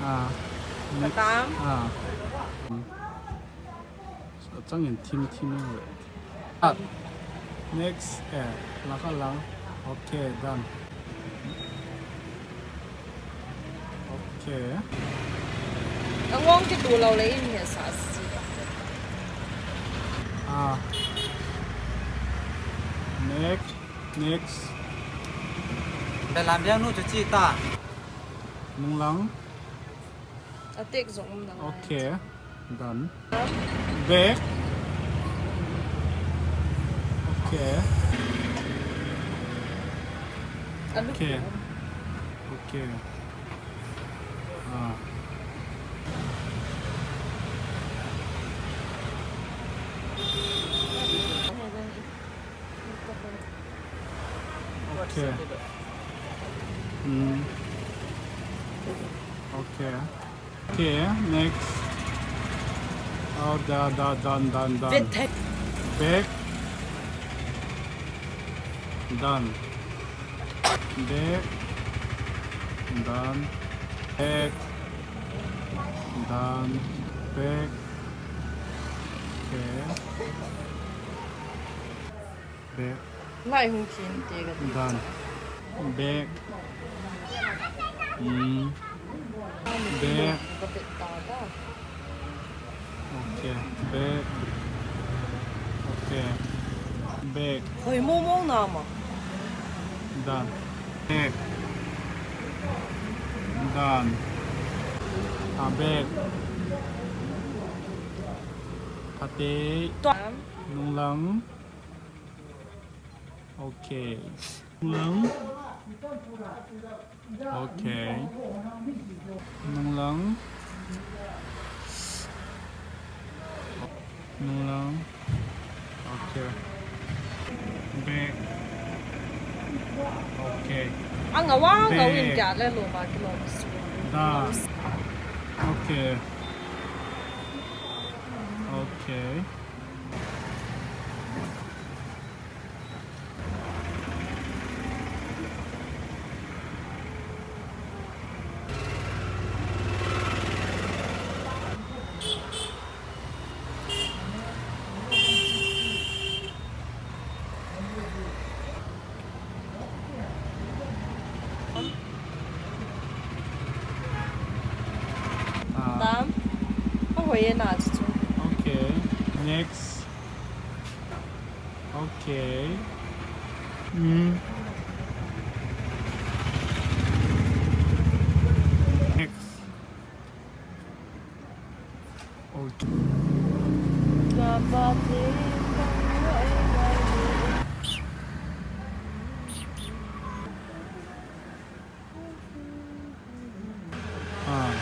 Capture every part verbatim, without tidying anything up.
Ah. Next. Patam. Ah. Achangin thim thim le. Ah. Next, eh, la kha lang. Okay, done. Okay. Angong kitu lou le in he sa si. Ah. Next, next. Dalam biang nu cuci ta. Nung lang. Atek jong um nang. Okay. Done. Back. Okay. Anu. Okay. Okay. Ah. Okay. Hmm. Okay. Okay, next. Oh, da, da, done, done, done. Back. Done. Back. Done. Back. Done. Back. Okay. Back. Lai hung khin te ka ti. Done. Back. Hmm. Back. Ka pet ta ta. Okay. Back. Okay. Back. Hoi mo mo na ma. Done. Back. Done. Ah, back. Pate. Tua. Nung lang. Okay. Nung lang. Okay. Nung lang. Nung lang. Okay. Back. Okay. Ang awang awin kya le lo ma kilo. Da. Okay. Okay. Ah. Tam. Ahoi e na chu. Okay. Next. Okay. Mm. Next. Okay. Ah.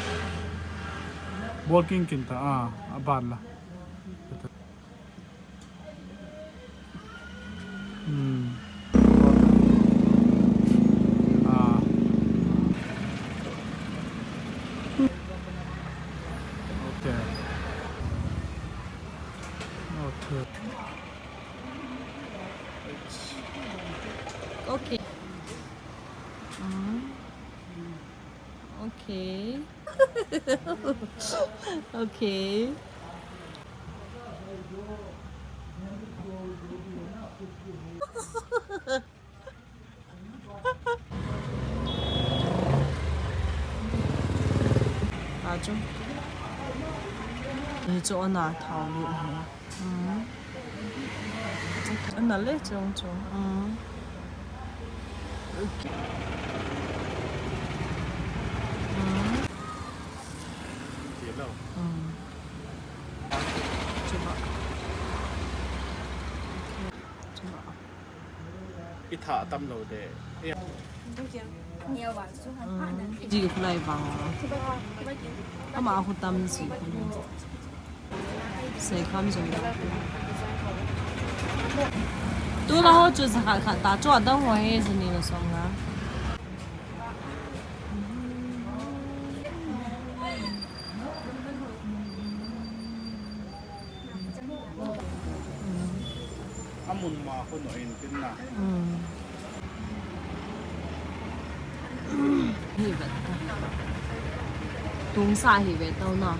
Ball kin kin ta, ah, aban la. Hmm. Ah. Okay. Okay. Okay. Mm. Okay. Okay. Achu. Hichu ana thao lut hi. Mm. Ana le chong chong. Mm. Okay. Mm. Mm. Chuba. Chuba. I tha tam lo de. Ji khulai vang. Ama khu tam ji khulai. Sei kham jong. Tu la ho chu jakhat khat ta chu adang ho he jani la song la. Amun ma khu no in tin na. Mm. Hi vet ta. Tungsa hi vet tau na.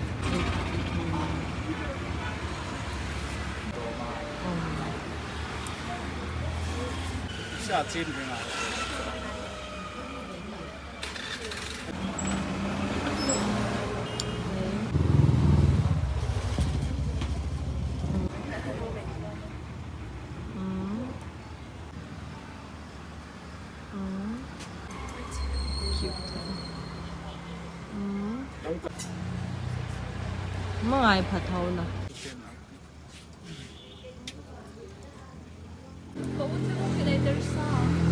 Sa chin ring a. Mm. Mm. Cute. Mm. Mangai phat ho na.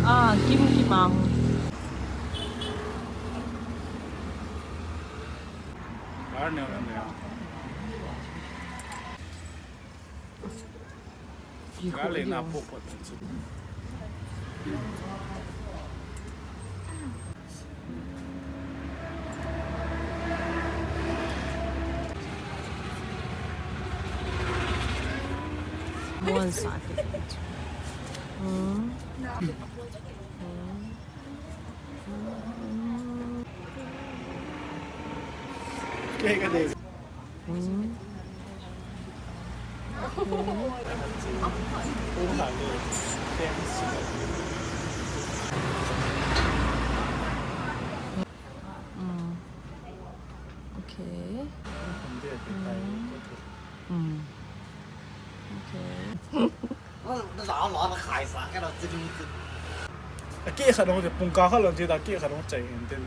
Ah, kim kim ang. Gale na po po. One second. Mm. Mm. Mm. Mm. Okay. Mm. Mm. Okay. A keh khat hong che, pungkal khat lang che ta, a keh khat hong che hin tin.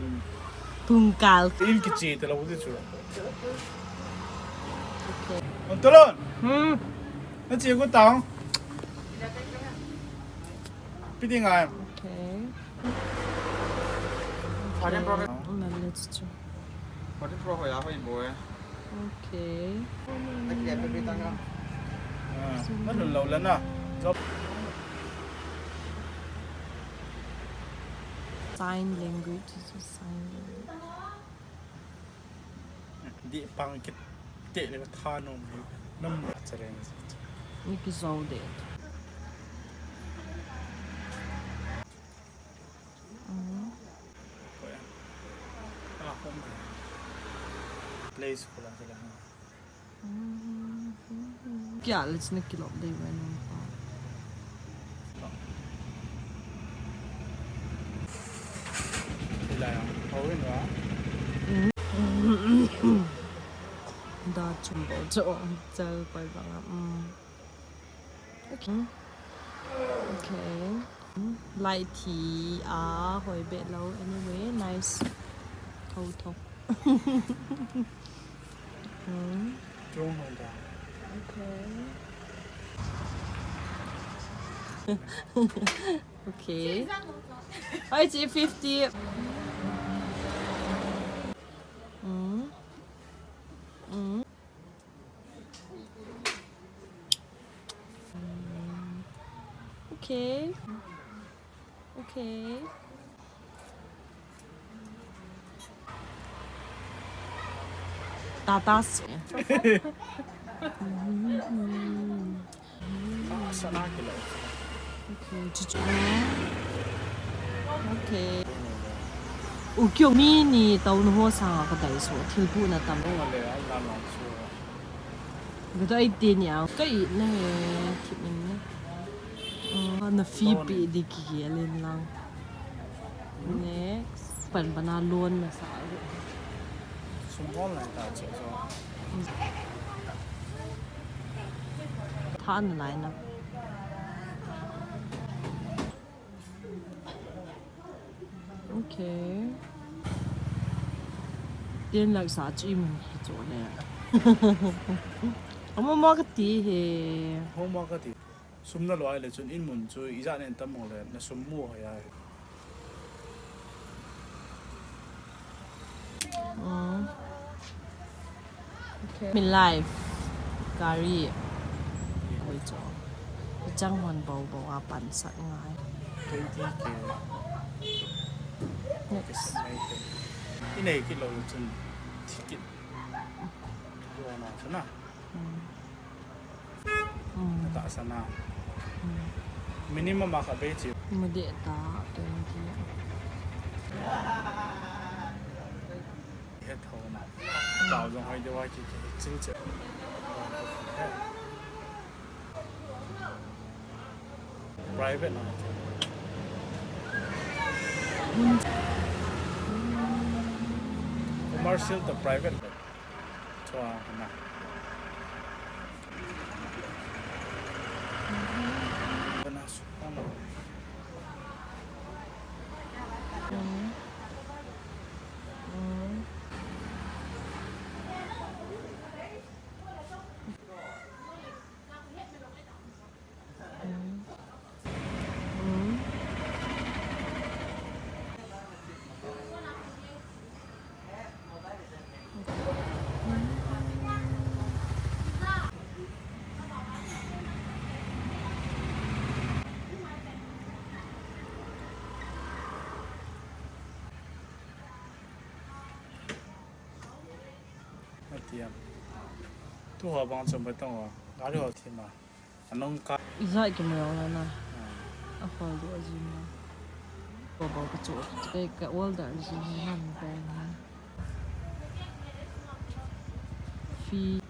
Pungkal. In kiche te lou ti chu. Okay. Ontalon. Hmm. Na che ko tang. Pi ding ai. Okay. Forty Pro. Okay. Forty Pro hoi a hoi bo e. Okay. Ah, na lhun lou le na. Job. Sign language, this is sign language. Di pang kit te le tha nom ni. Nam ma chere ni. Ni ki zo de. Mm. Place ko la la. Kya le china kilop de wa nung pa. Ila ya. Hawin wa. Da chum bo cho chal pai ba nga. Mm. Okay. Okay. Light hi a hoi be lo. Anyway, nice. Tho tho. Hmm. Chung hoi da. Okay. Okay. Oi, chi fifty. Mm. Mm. Okay. Okay. Tata se. Sana kilo. Okay, chuchu. Okay. Ukyo mi ni tau no ho sanga ka dai so, thil pu na tam. Ole, ala ma so. Ka to ai te ni a, ka i na he, ki min na. Ah, na fi pi di ki ki alen lang. Next. Pan bana lon na sa. Sum bol lai ta che so. Tha na lai na. Okay. Ten lakh sa chi mun hi cho le. Ama ma ka ti he. Ho ma ka ti. Sum na loi le chun in mun chu ijat nen tam mo le na sum mu ha ya. Mm. Okay. Min life. Gari. Oi cho. Chang hon bo bo a pan sat ngai. Twenty K. Next. Inei kit lou chun ticket. Lo na chuna. Mm. Mm. Tahsan a. Mm. Minimum a kha be chi. Made ta twenty. Private na. Commercial to private. Chua na. Atiam. Tu ho bang chom ba tong ho. Gari ho thim a. Anong ka. Ijat kimu jong le na. Ah. Akhol doh jing na. Ko bou kachu. Kei ka order jing na, nam pen na. Fee.